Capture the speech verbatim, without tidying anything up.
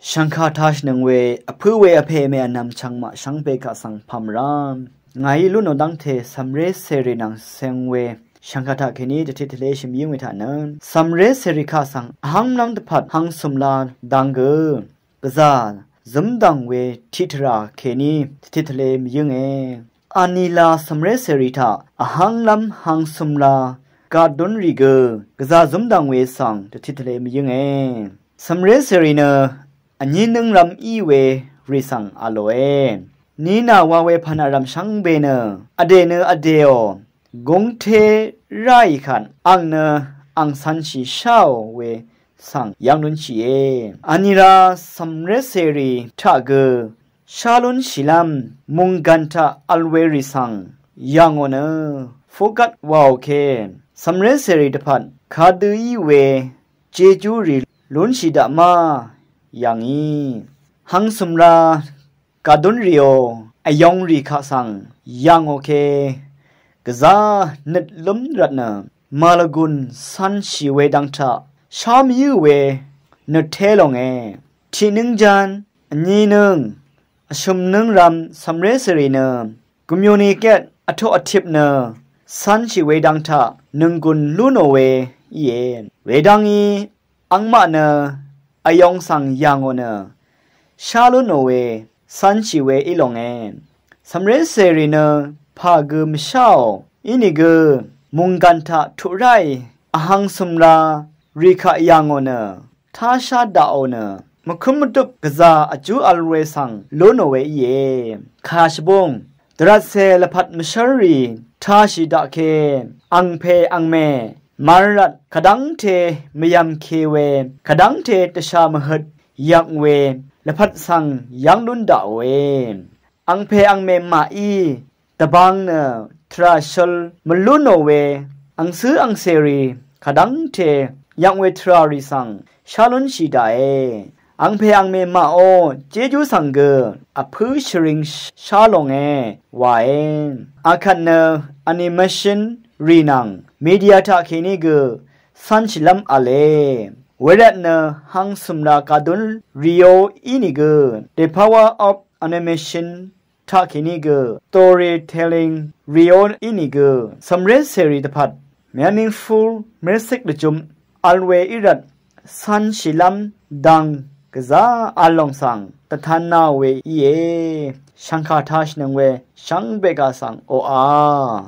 Shvngkà tashìnøng we vpǿ we vpè mè vnvm chvngmaq shvngbe kaq svng pàmvrá ngàí lúnò dv́ngte cv̀mré cèrì nvng ceng we shvngkà taq kèní dvtit tvlé shvmyǿng we taq nø cv̀mré cèrì kaq svng vhv́nglv́m dvpvt hang sùmla dang gø gvzà zǿmdv̀ng we tiqtvrà kèní dvtit tvlé mvyǿnge. Anila cv̀mré cèrì taq vhv́nglv́m hang sùmla gadúnrì gø gvzà zǿmdv̀ng we svng dvtit tvlé mvyǿnge. Cv̀mré cèrì nø vnyí nǿngrvm í we rì svng a lòe. Nina wa we pv̀n vrv̀m shvngbe nø vdè nø vdèò gungté ráì kvt ang nø ang cv̄nshì sháò we svng yv́ng lúnshìe. Anila cv̀mré cèrì taq gø shá lúnshìlv́m mùnggàn taq vl we rì svng yv̀ngò nø fúgvt waòke. Cv̀mré cèrì dvpvt kadø í we jejúrì lúnshì daq má yà ngì. Hang sùmra gadúnrìò vyongrì kaq svng yv̀ngòke. Gvzá nøt lúm rvtnø màlvgùn cv̄nshì we dang taq shá mvyǿ we nøt té longe. Tiqnǿng ján vnyinǿng vshø̀mnǿng rv̄m cv̀mré cèrì nø gvmyuni gvt vtoq vtip nø cv̄nshì we dang taq nønggùn lú nò we íe. Wedv́ngí angmaq nø vyong svng yà ngò nø shá lú nò we cv̄nshì we í longe. Cv̀mré cèrì nø pà gø mvsháò ínìgø mùnggàn taq tuq ráì vhang sùmra rì kaq yà ngò nø táshá daqò nø mvkǿm mvdøp gvzà vjú vl we svng lú nò we íe. Kà shvbúng dvrvtcè lvpat mvshv́rrì tāshì daqke. Angpè angmè màrvt kvdv́ngte mvyv̀mke we kvdv́ngte dvshà mvhøt yv̀ng we lvpat svng yv́ng lún daqòe. Angpè angmè màí dvbang nø tvrà shøl mvlú nò we angcǿ angcèrì kvdv́ngte yv̀ng we tvrà rì svng shá lúnshì daqe. Angpè angmè màó jéjú svng gø vpǿ shvring shá longe wae. Akvt nø animation rì nvng media taq kèní gø cv̄nshìlv́m v̄le. Wervtnø hang sùmra gadún rìó ínìgø the power of animation taq kèní gø storytelling rìó ínìgø cv̀mré cèrì dvpvt meaningful message dvjøm vl we í rvt cv̄nshìlv́m dang gvzá vl lòng svng dvtan nà we íe. Shvngkà tashìnøng we shvngbe kaq svng oqà